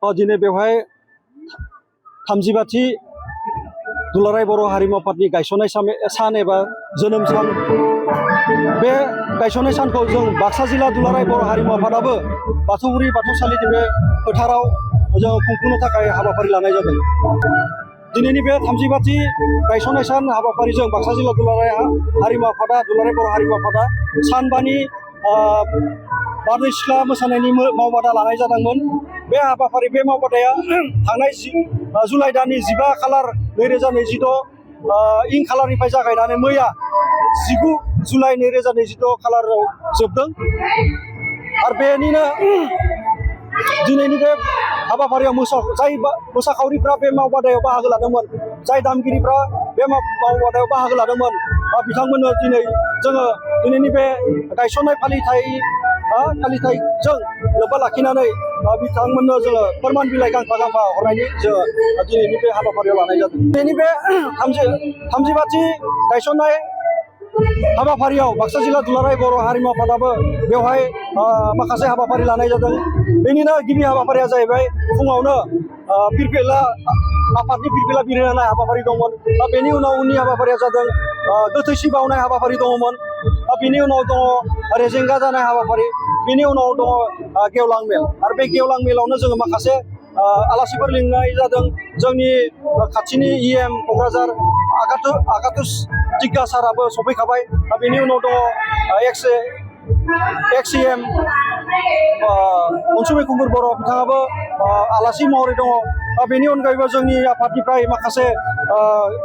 दिनै बेवहाय 32थि दुलाराय बर' हारिमु आफादनि गायसननाय सान एबा जोनोम सान बे गायसननाय सानखौ जों बाक्सा जिल्ला दुलाराय बर' हारिमु आफादाबो बाथौगुरि बाथौसालिनि बे फोथाराव जों खुंफुंनो थाखाय हाबाफारि लानाय जादों। दिनैनि बे 32थि गायसननाय सान हाबाफारिजों बाक्सा जिल्ला दुलाराय हारिमु आफादा दुलाराय बर' हारिमु आफादा सानबानि बारदै सिख्ला मोसानायनि मावबादा लानाय जादोंमोन। बे हाबाफारि बे मावबादाया थांनाय जुलाइ दाननि 15 खालार 2026 इं खालारनिफ्राय जागायनानै मैया 19 जुलाइ 2026 खालाराव जोबदों। आरो बेनिनो दिनैनि बे हाबाफारियाव जाय मोसाखावरिफ्रा बे मावबादायाव बाहागो लादोंमोन, जाय दामगिरिफ्रा बे मावबादायाव बाहागो लादोंमोन, बिथांमोननो जोङो दिनैनि बे गायसननाय फालिथायजों लोब्बा लाखिनानै बिथांमोननो जोङो फोरमान बिलाइ गांफा गांफा हरनायनि जोङो दिनैनि बे हाबाफारियाव लानाय जादों। दिनैनि बे 32थि गायसननाय हाबाफारियाव बाक्सा जिल्ला दुलाराय बर' हारिमु आफादाबो बेवहाय माखासे हाबाफारि लानाय जादों। बेनिनो गिबि हाबाफारिया जाहैबाय फुङावनो आफादनि फिरफिला बिरहोनाय हाबाफारि दंमोन। बेनि उनाव उननि हाबाफारिया जादों गोथैसि बावनाय हाबाफारि दङमोन। बेनि उनाव दङ रेजेंगा जानाय हाबाफारि, बेनि उनाव दङ गेवलां मेल। आरो बे गेवलां मेलावनो जोङो माखासे आलासिफोर लिंनाय जादों। जोंनि खाथिनि EM क'क्राझार आगाथुस दिग्गा साराबो सफैखाबाय। बेनि उनाव दङ एक्स EM अनसुमै खुंगुर बर' बिथाङाबो आलासि महरै दङ। बेनि अनगायैबो जोंनि आफादनिफ्राय माखासे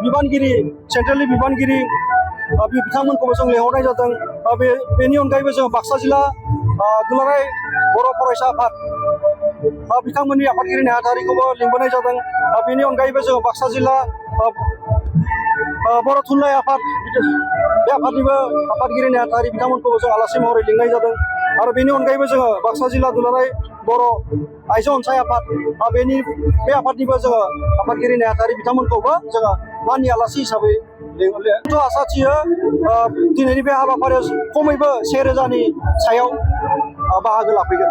बिबानगिरि, सेन्ट्रेलनि बिबानगिरि बिथांमोनखौबो जों लेंहरनाय जादों। बेनि अनगायैबो जों बाक्सा जिल्ला दुलाराय बर' फरायसा आफाद बिथांमोननि आफादगिरि नेहाथारिखौबो लिंबोनाय जादों। बेनि अनगायैबो जों बाक्सा जिल्ला बर' थुनलाइ आफाद बे आफादनिबो आफादगिरि नेहाथारि बिथांमोनखौबो जों आलासि महरै लिंनाय जादों। आरो बेनि अनगायैबो जोङो बाक्सा जिल्ला दुलाराय बर' आइजो अनसाय आफाद बे आफादनिबो जोङो आफादगिरि नेहाथारि बिथांमोनखौबो जोङो माननि आलासि हिसाबै लिंहरदों। आसा थियो दिनैनि बे हाबाफारियाव खमैबो 1000नि सायाव बाहागो लाफैगोन।